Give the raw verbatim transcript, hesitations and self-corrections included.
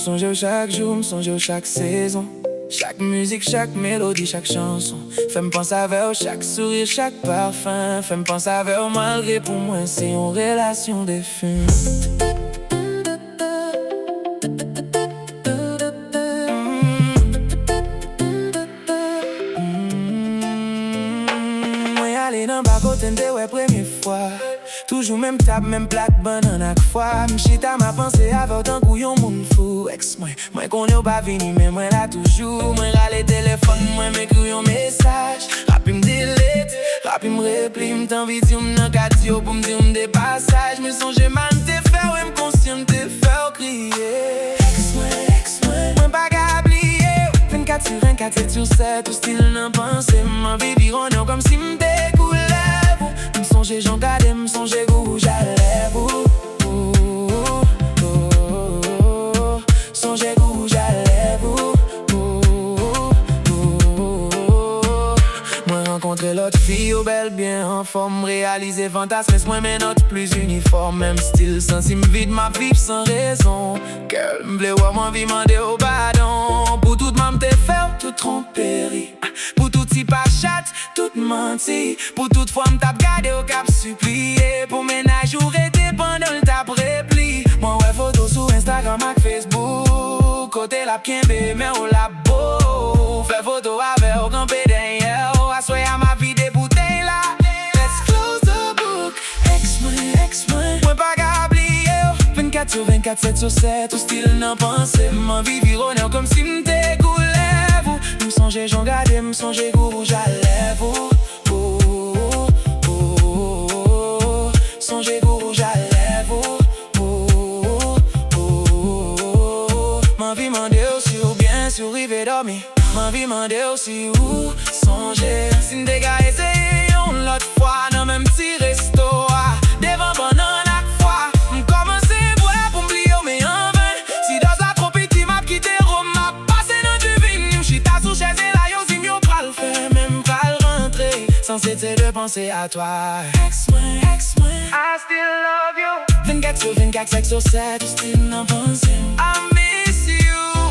Sonje w chak jou, m sonje w chak sezon. Chak mizik, chak melodi, chak chanson fè m panse avè w, chak souri, chak pafen fè m panse avè w, malgre pou mwen se yon relasyon defen. Mwen ale nan ba kote n te wè premye fwa. Toujou menm tab, menm plat bannann ak fwa. M chita, m a panse avè w tankou yon moun fou. Èks mwen, mwen konnen w pa vini, men mwen la toujou. Mwen rale telefòn mwen, m ekri w yon mesaj. Rapi m delete, rapi m repli. M t anvi di w m nan katye w pou m di w m de pasaj. Men sonje mal m te fè w, e m konsyan m te fè w kriye. Èks mwen, èks mwen, mwen pa ka bliye w. Vennkat sou vennkat, sèt sou sèt, ou still nan panse m. Anvi viwonnen w kòmsi m te koulèv ou. M sonje jan w gade m, sonje gou wouj a lèv ou. Sonje gou wouj a lèv ou. Mwen rankontre lòt fi, yo bèl, byen anfòm. M reyalize fantasmes mwen, men nòt plis inifòm. Menm stil, santi m vid, m ap viv san rezon. Girl, m vle wè w, m anvi mande w padon pou tout mal m te fè w, tout twonperi. Pou tout ti pa chat, tout manti. Pou tout fwa m t ap gade w k ap sipliye pou mennaj ou rete pandan l t ap repli. Mwen wè foto sou Instagram ak Facebook, kote l ap kenbe men w l ap bo. Fè foto avè w kanpe dèyè w. Aswè a m ap vide boutèy la. Let's close the book. Èks mwen, èks mwen, mwen pa ka bliye w. Vennkat sou vennkat, sèt sou sèt, ou still nan panse m. Anvi viwonnen w kòmsi m te koulèv ou. M sonje jan w gade m, sonje gou wouj a lèv ou. Sonje gou wouj a lèv ou. M anvi mande w si w byen, si w rive dòmi. M anvi mande w si ou sonje si n te ka eseye yon lòt fwa nan menm ti resto a. Devan bannann ak fwa, m kòmanse bwè pou m bliye w, men anven. Si dòz la twò piti, m ap kite rom, m ap pase nan divin. M chita sou chèz e la yo di m yo pral fèmen, m pral rantre. Sanse te de panse a twa. Èks mwen, èks mwen, I still love you. Vennkat sou vennkat, sèt sou sèt, ou still nan panse m. I miss you.